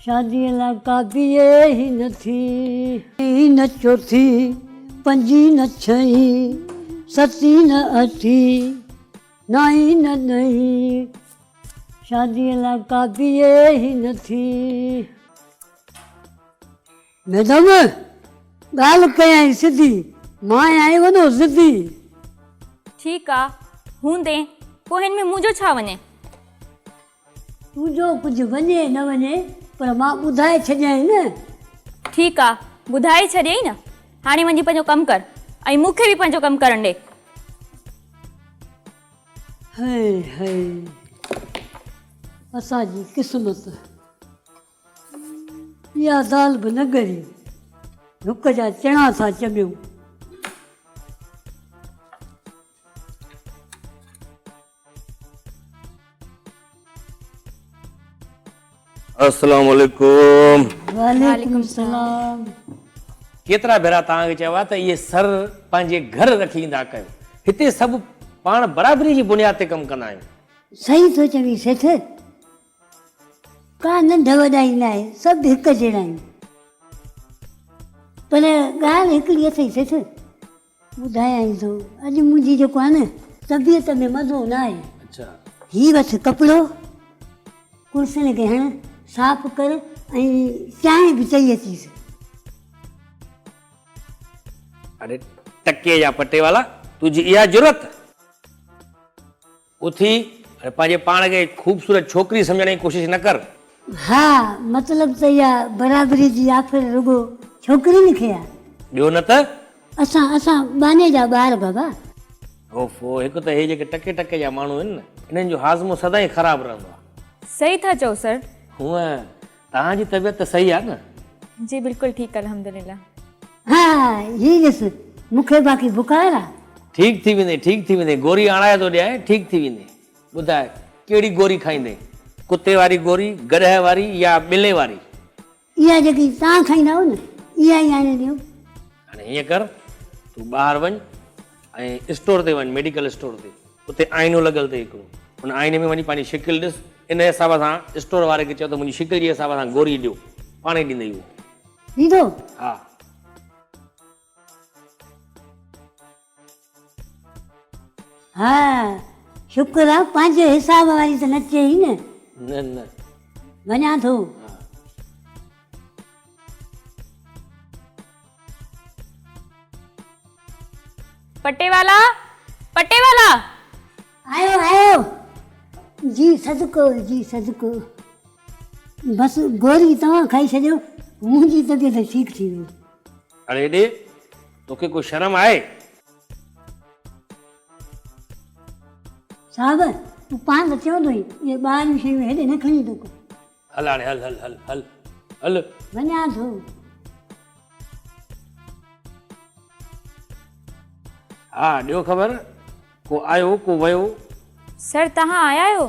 شاديء لاء ڪا بيهي ئي نه ٿي. ٽين نه چوٿين، پنجين نه ڇهين، ستين نه اٺين، نائين نه ڏهين، شاديء لاء ڪا بيهي ئي نه ٿي. ميڊم، ڳالهه ڪيائين سڌي، مان آهيان وڏو ضدي. ٺيڪ آ، هوندين، پوء هن ۾ منهنجو ڇا وڃي؟ تنهنجو ڪجهه وڃي نه وڃي پر مان ٻڌائي ڇڏيائين نه. ٺيڪ آ، ٻڌائي ڇڏيئي نه، هاڻي وڃي پنهنجو ڪم ڪر ۽ مون کي به پنهنجو ڪم ڪرڻ ڏي. هئي هئي اسان جي قسمت. اها دال به نه ڳري، ڍڪ جا چڻا ٿا چٻيون. السلام عليڪم. وعليڪم السلام. ڪيترا ڀيرا توهان کي چيو آهي ته اهي سر پنهنجي گهر رکي ايندا ڪيو. هتي سڀ پاڻ برابري جي بنياد تي ڪم ڪندا آهيون. صحيح ٿو چوين سيٺ. ڪا ننڍ وڏائي ناهي، سڀ هڪ جهڙا آهيون. پر ڳالهه هڪڙي اٿئي سيٺ. ٻڌايائين ٿو، اڄ منهنجي جيڪو آهي نه طبيعت ۾ مزو نه آهي. هي وٺ ڪپڙو، ڪرسين کي هڻ، صاف ڪر ۽ چانهه به چئي اچيس. اڙي ٽڪي جا پٽيوالا، تنهنجي اها جرئت! اٿي ۽ پنهنجي پاڻ کي خوبصورت ڇوڪري سمجهڻ جي ڪوشش نه ڪر. ها، مطلب ته اها برابري جي آفر رڳو ڇوڪرين کي آ. ٻيو نه ته؟ اسان، اسان ٻانهي جا ٻار بابا. اوفو، هڪ ته هي جيڪي ٽڪي ٽڪي جا ماڻهو آهن نه، انهن جو هاضمو سدائين خراب رهندو آ. صحيح ٿا چئو سر. هونء توهان جي طبيعت ته صحيح آ نه؟ جي بلڪل ٺيڪ الحمدلله. ها هي ڏس مون کي باقي بخار آ. ٺيڪ ٿي ويندين ٺيڪ ٿي ويندين گوري آڻائي ٿو ڏيانء ٺيڪ ٿي ويندين. ٻڌاء ڪهڙي گوري کائيندين ڪتي واري گوري گڏهه واري يا ٻلي واري؟ اها جيڪي توهان کائيندا آهيو نه اها ئي آڻي ڏيو. هاڻي هيئن ڪر تون ٻاهر وڃ ۽ اسٽور تي وڃ ميڊيڪل اسٽور تي اتي آئينو لڳل اٿئي هڪڙو ان آئيني ۾ وڃي پنهنجي شڪل ڏس ان حساب سان اسٽور واري کي چئو ته منهنجي شڪل جي حساب سان گوري ڏيو پاڻ ئي ڏيندئي اهو. ڏيندو؟ ها. ها شڪر آ پنهنجي حساب واري ته نه چئي نه. نه نه. وڃان ٿو. پٽيوالا پٽيوالا. آيو آيو جي صدقو جي صدقو بس گوري توهان کائي ڇڏيو منهنجي طبيعت ٺيڪ ٿي وئي. اڙي هيڏي توکي ڪو شرم آهي. صاحب تون پاڻ ته چوندو هئين اهي ٻاهريون شيون هيڏي نه کڻي ايندو ڪر. هل هاڻي هل هل هل هل هل. وڃان ٿو. ها ڏيو خبر ڪو آيو ڪو ويو. سر توهان آيا آهيو؟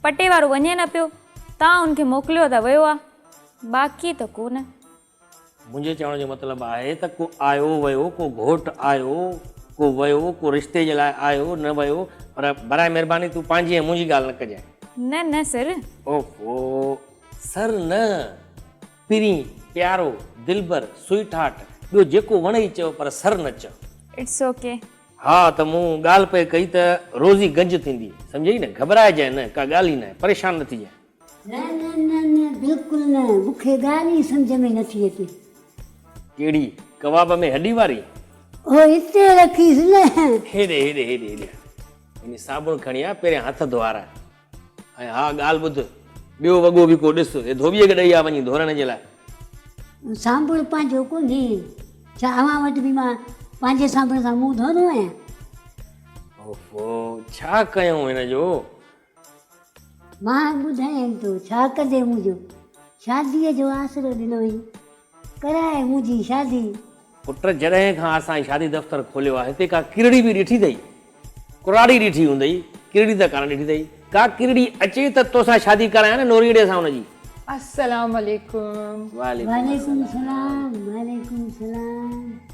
پٽي وارو وڃي نه پيو توهان ان کي موڪليو ته ويو آ باقي ته ڪو نه. منهنجي چوڻ جو مطلب آهي ته ڪو آيو ويو ڪو گهوٽ آيو ڪو ويو ڪو رشتي جي لاء آيو نه ويو پر براء مهرباني تون پنهنجي ۽ منهنجي ڳالهه نه ڪجانء. نه نه سر. اوفو سر نه پرين پيارو دلبر سوئيٽ هارٽ ٻيو جيڪو وڻئي چئو پر سر نه چئو. It's okay. ها ته مون ڳالهه پئي ڪئي ته روزي گنج ٿيندي سمجهئي نه گهٻرائجانء نه ڪا ڳالهه ئي ناهي پريشان نه ٿجانء. نه نه نه نه بلڪل نه مون کي ڳالهه ئي سمجهه ۾ نٿي اچي. ڪهڙي؟ ڪباب ۾ هڏي واري؟ هو هتي رکيس نه. هيڏي هيڏي هيڏي هيڏي آ. وڃي صابڻ کڻي آ پهريان هٿ ڌوئارائي. ۽ ها ڳالهه ٻڌ ٻيو وڳو به ڪو ڏس هي ڌوٻيء کي ڏئي آ وڃي ڌورڻ جي لاء. صابڻ پنهنجو ڪونهي. ڇا اوهان وٽ به مان پنهنجي صابڻ سان منهن ڌوئندو آهيان؟ اوفو ڇا ڪيون هن جو. مان ٻڌايائين ٿو ڇا ڪندي منهنجو شاديء جو آسرو ڏنو هئين ڪرائي منهنجي شادي. پٽ جڏهن کان اسان هي شادي دفتر کوليو آهي هتي ڪا ڪرڙي به ڏٺي اٿئي؟ ڪراڙي ڏٺي هوندئي ڪرڙي ته ڪانه ڏٺي اٿئي. ڪا ڪرڙي اچي ته توسان شادي ڪرايان نه نوريئڙي سان ان جي. السلام عليڪم. وعليڪم وعليڪم السلام وعليڪم السلام.